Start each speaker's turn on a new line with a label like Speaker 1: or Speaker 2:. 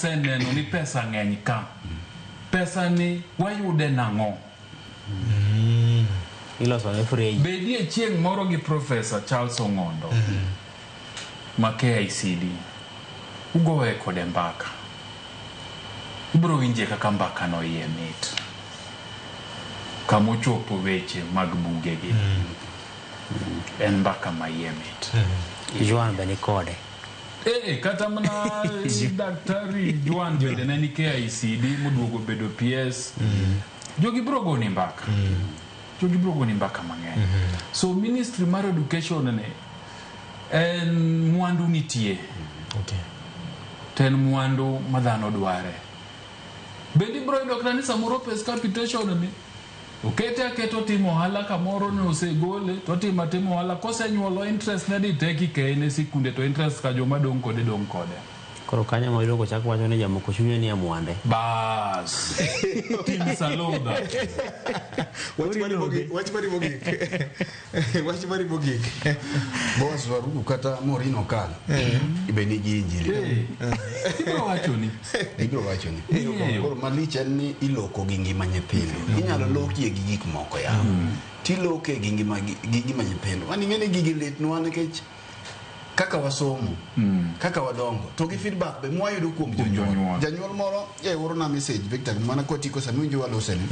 Speaker 1: Moseneno ni pesa ng'eny ka. Pesa ni wayude nang'o?
Speaker 2: Iloso ne fridge.
Speaker 1: Bedie chieng' moro gi Professor Charles Ong'ondo ma KICD. Ugoye kode mbaka. Ubiro winje kaka mbaka no iye mit. Kamochopo weche mag bugegi. En mbaka ma iye mit.
Speaker 2: Juan be ni kode.
Speaker 1: Kata mana daktari Juan bende ne ni KICD moduogo bedo PS. Jogi biro goni mbaka. Jogi biro goni mbaka mang'eny. So ministry mar education ni en mwandu nitie. To en mwandu ma dhano dware. Bende ibiro yudo kata ni samoro pes capitation ni okete aketa otimo ohala kamoro ni osegole to otimo atima ohala kosenyuolo interest ne di tek ikeye ne sikunde to interest ka joma dong' kode dong' kode.
Speaker 2: Koro kanyo ma iluongo chak wacho ni jamoko chunye ni e mwande.
Speaker 1: Bas. Tim Saludha.
Speaker 3: Wach mari mogik, wach mari mogik. Wach mari mogik.
Speaker 4: Boaz Warugu kata Maureen Okal be nigi injili.
Speaker 1: Ibiro wacho ni.
Speaker 4: Ibiro wacho ni. Koro malich en ni iloko gi ngima nyithindo. Inyalo lokie gi gik moko ya. Tiloke gi ngima gi ngima nyithindo. Mani ng'e ni gigi litnwa nikech kaka wasomo, kaka wadongo, to gi feedback be mwayudo kuom jonyuol. Janyuol moro e orona message Victor mana kwatiko sami winjo waloseni.